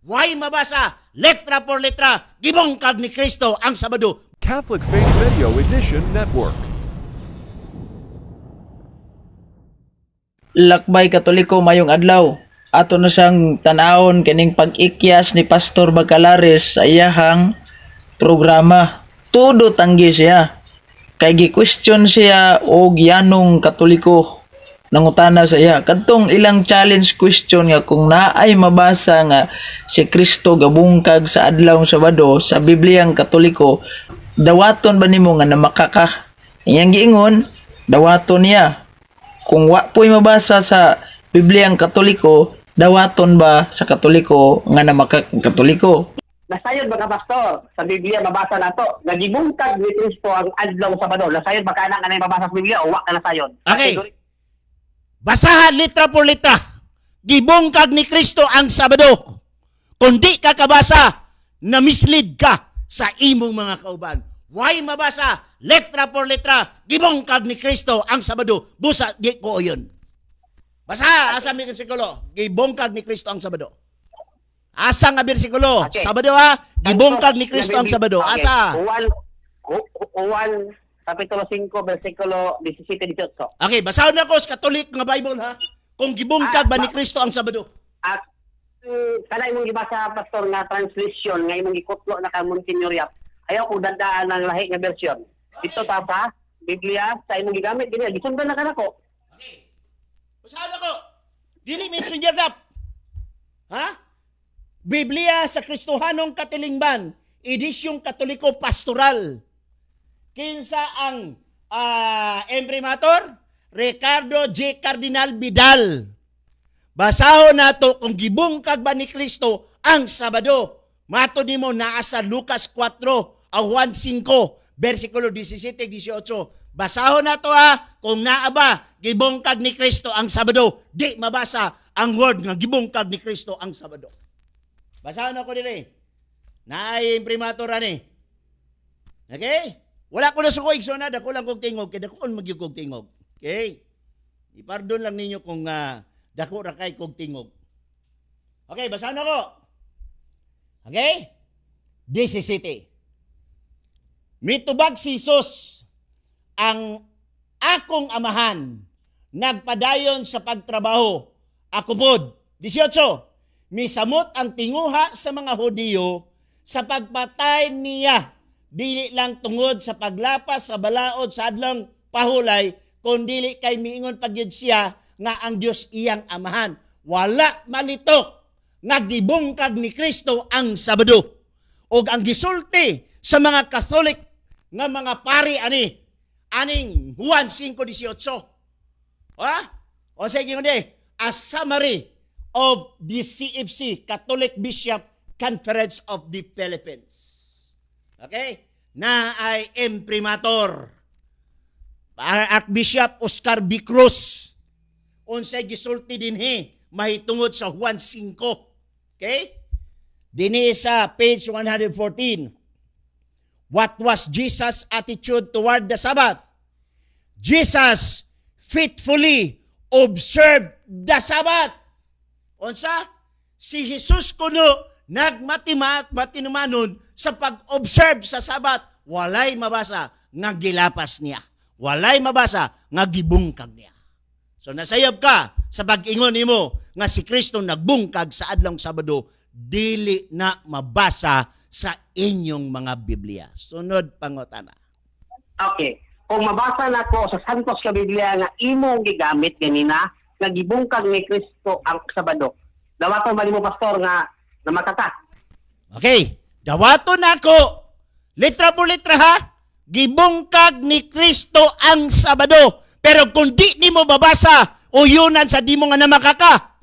Why mabasa? Letra por letra, gibungkag ni Kristo ang Sabado. Catholic Faith Video Edition Network. Lakbay Katoliko, mayong adlaw. Ato na siyang tan-awon kining pag-ikyas ni Pastor Bacalares sa iyahang programa. Todo tanggi siya. Kay gi-question siya og yanong Katoliko. Nangutana sa iya kadtong ilang challenge question nga kung naay mabasa nga si Kristo gabungkag sa adlaw Sabado sa Bibliang Katoliko, dawaton ba nimo nga namakaka? Iyang giingon, dawaton niya. Kung wa po'y mabasa sa Bibliang Katoliko, dawaton ba sa Katoliko nga namakak Katoliko? Nasayod ba ka, Pastor? Sa Biblia mabasa nato nga gibungkag ni Kristo ang adlaw Sabado. Nasayod ba ka na nga mabasa sa Biblia o wa ka nasayod? Okay. Basahan letra por letra. Gibungkag ni Kristo ang Sabado. Kung di ka kabasa, na-mislead ka sa imong mga kauban. Why mabasa? Letra por letra, gibungkag ni Kristo ang Sabado. Busa, di ko yun. Basa, asa may bersikulo? Gibungkag ni Kristo ang Sabado. Asa nga bersikulo? Okay. Sabado ha? Gibungkag ni Kristo ang Sabado. Okay. Asa? Juan kapitulo 5 bersikulo 17 18. Okay, basahon na ko sa Catholic nga Bible ha. Kung gibungkag ba ni Kristo ang Sabado? At kana imong gibasa, Pastor, nga translation nga imong gikutlo na ka Monsignor Yap. Ayaw ko dandaan ng lahi nga version. Ito ta sa Biblia sa imong gigamit dinhi gisundan na kanako. Okay. Basahan ako. Dili messenger rap. Ha? Biblia sa Kristohanong Katilingban, edisyong Katoliko Pastoral. Kinsa ang imprimator? Ricardo J. Cardinal Vidal. Basahon nato kung gibungkag ba ni Kristo ang Sabado. Mato nimo naa sa Lucas 4 o Juan 5, versikulo 17 18. Basahon nato ha kung naa ba gibungkag ni Kristo ang Sabado. Di mabasa ang word nga gibungkag ni Kristo ang Sabado. Basahon ako dire. Naay imprimatur ani. Okay? Wala ko na suko igsona, dako lang kog tingog kay dakoon magyud kog tingog. Okay? Ipardon lang ninyo kung dako ra kay kog tingog. Okay, basahan ako. Okay? This is city. Mitubag si Jesus ang akong amahan nagpadayon sa pagtrabaho. Ako pod. 18. Misamot ang tinguha sa mga Hudiyo sa pagpatay niya dili lang tungod sa paglapas sa balaod sa adlong pahulay kun dili kay miingon pagyud siya nga ang Dios iyang amahan. Wala malitok nga gibungkag ni Kristo ang Sabado. Og ang gisulti sa mga Catholic nga mga pari ani aning Juan 5:18. Ha? O sige kundi, a summary of the CFC, Catholic Bishop Conference of the Philippines. Okay? Na ay imprimator. Archbishop Oscar B. Cruz. Unsay gisulti dinhi mahitungod sa Juan 5. Okay? Dinhi sa page 114. What was Jesus' attitude toward the Sabbath? Jesus faithfully observed the Sabbath. Unsa? Si Jesus kuno nagmatimat matinumanon sa pag-observe sa Sabat. Walay mabasa nga gilapas niya. Walay mabasa nga gibungkag niya. So nasayab ka sa pag-ingon nimo nga si Kristo nagbungkag sa adlong Sabado, dili na mabasa sa inyong mga Biblia. Sunod pangutana. Okay. Kung mabasa nako sa Santos ka Biblia nga imong gigamit ganina nga gibungkag ni Kristo ang Sabado. Dawaton ba nimo, Pastor, nga namakaka? Okay, dawaton nako. Letra por letra ha. Gibungkag ni Kristo ang Sabado. Pero kung di nimo babasa, uyunan sa di mo nga namakaka.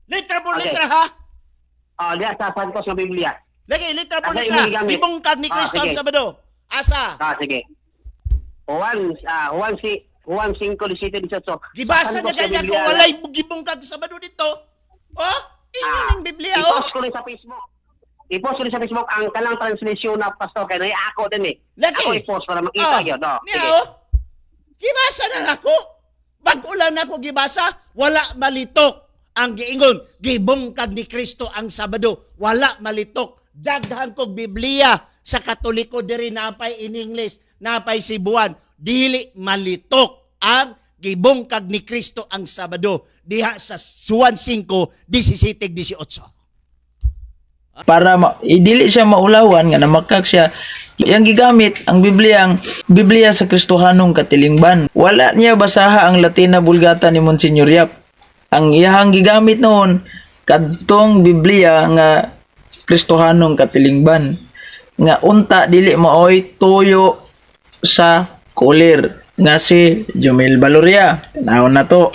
Letra por letra ha. Oh, diya sa Santos nga Biblia. Lagi, letra por Asa letra. imong gigamit? Gibungkag ni Kristo ang Sige. Sabado. Asa? Ah, sige. Juan 5:17 18. Gibasa na Santos nga ganyan Biblia kung walay gibungkag sa Sabado dito. Oh, ingon ang Biblia oh. I-post ko rin sa Facebook. I-post ko rin sa Facebook ang kanang translation na, Pastor, kay nay ako din eh. Lagi. Ako i-post para makita gyud. Oh, Niya, sige. oh. Gibasa na ako. Bag-ulan ako gibasa, wala malitok Ang giingon, gibungkag ni Kristo ang Sabado. Wala malitok. Daghan kog Biblia sa Katoliko diri, napay in English, napay Cebuan. Dili malitok ang gibungkag ni Kristo ang Sabado diha sa Juan 5, 17, 18. Para dili siya maulawan nga namakak siya. Yang gigamit ang Biblia, ang Biblia sa Kristohanong Katilingban. Wala niya basaha ang Latina Vulgata ni Monsignor Yap. Ang iyahang gigamit noon kadtong Biblia nga Kristohanong Katilingban nga unta dili maoy tuyo sa kulir nga si Jumel Baloria. Tanawon na to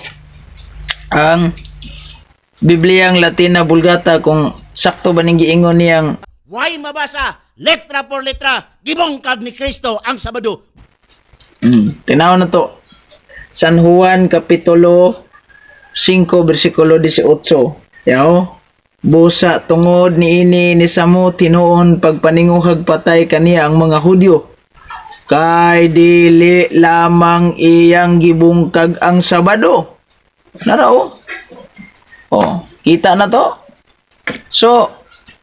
ang Bibliang Latina Vulgata kung sakto ba ning giingon niyang Why mabasa? Letra por letra, gibungkag ni Kristo ang Sabado. Tinaw na to. San Juan Kapitulo 5 bersikulo 18. Yaw. Busa tungod niini ni samo tinuon pagpaninguhag patay kaniya ang mga Hudyo. Kay dili lamang iyang gibungkag ang Sabado. Nara oh. Oh, kita na to. So,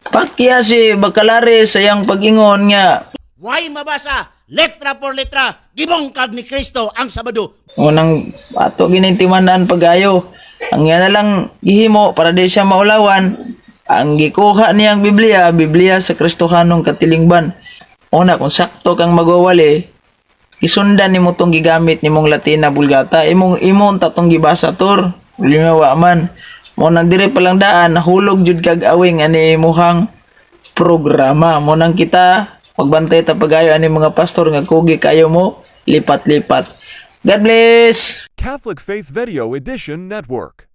pakya si Bacalares sa iyang pag-ingon nga Why mabasa? Letra por letra, gibungkag ni Kristo ang Sabado. Unang ato ginintimanan pagayo. Ang iya na lang gihimo para di siya maulawan, ang gikuha niyang Biblia, Biblia sa Kristohanong Katilingban. Una, kung sakto kang magwawali, isundan nimo tong gigamit nimong Latina Vulgata, imong imong tatong gibasa tor, limawa man. Mo nang dire pa lang daan, nahulog jud kag awing ani imuhang programa. Mo nang kita magbantay ta pagayo ani mga pastor nga kugi kayo mo lipat-lipat. God bless. Catholic Faith Video Edition Network.